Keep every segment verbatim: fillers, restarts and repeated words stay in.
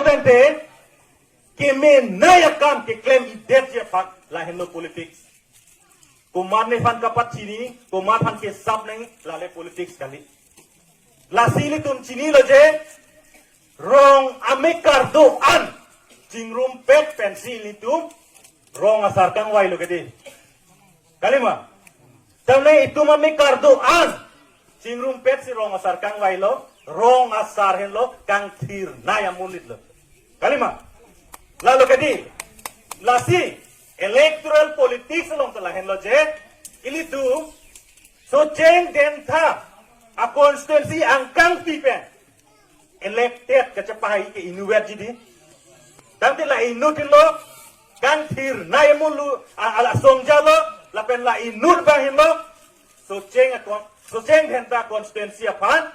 Tangte kemenei akam keklem-idetji aphan lahenlo politics. Komat nephan kapachini, komat aphan kesap nang, lale politics kali. Lasi ilitum chinilo je, rong amekar do-an chingrumpet pensi ilitum rong asar kangvailo kedi. Kalima. Tame itum amekar do-an chingrumpetsi rong asar kangvailo, rong asar henlo kangthirnei amonitlo. Kalima. Lalo kedi, lasi electoral politics along ta lahenlo je, ilitum Socheng Dhenta a-constituency angkang pi pen elected kachepahai ke inutvetji di. Tangte la inutlo, kangthirnei amonlo, a, ala songjalo, lapen la inut abang henlo, Socheng akon, Socheng Dhenta constituency aphan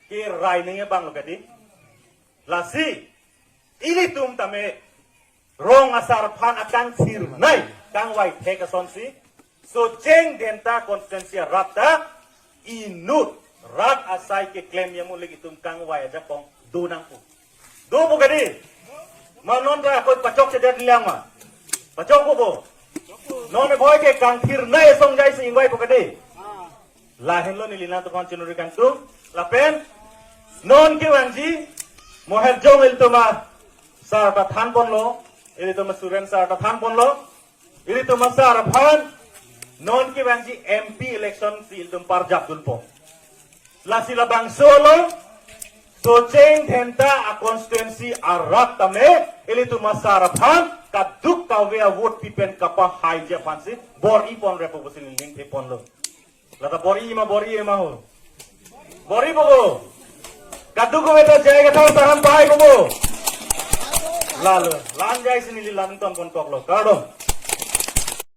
kerai nangji abanglo kedi. Lasi ilitum tame rong asar aphan akangthirnei kangvai thek asonsi, Socheng Dhenta constituency arat ta inut rat asai keklemji amonit itum kangvai ajakong do nangpo. Dopo kedi? Ma non ta ako pachokchedet lang ma? Pachokpo bo. Non e bhoi ke kangthirnei asongjaisi ingvaipo kedi? Lahenlo neli nangtumphan chinuri kangtung. Lapen non kevangji, mo herjong ilitum asar ta thanponlo, ilitum a-Suren sir ta thanponlo, ilitum asar aphan non kevangji M P election si ilitum parjap dunpo. Lasi labangso along, Socheng Dhenta a-constituency arat tame, ilitum asar aphan kaduk kave a-vote pi pen kapahaiji aphansi bor-ipon repo pusi neli ningtheponlo. Lata bor-i ma, bor-i ma ho. Bor-ipo bo. Kaduk kave ta J I Kathar sir aphan pahaipo bo. Lalo, la-an jaisi neli la-an tonponkoklo. Kardom.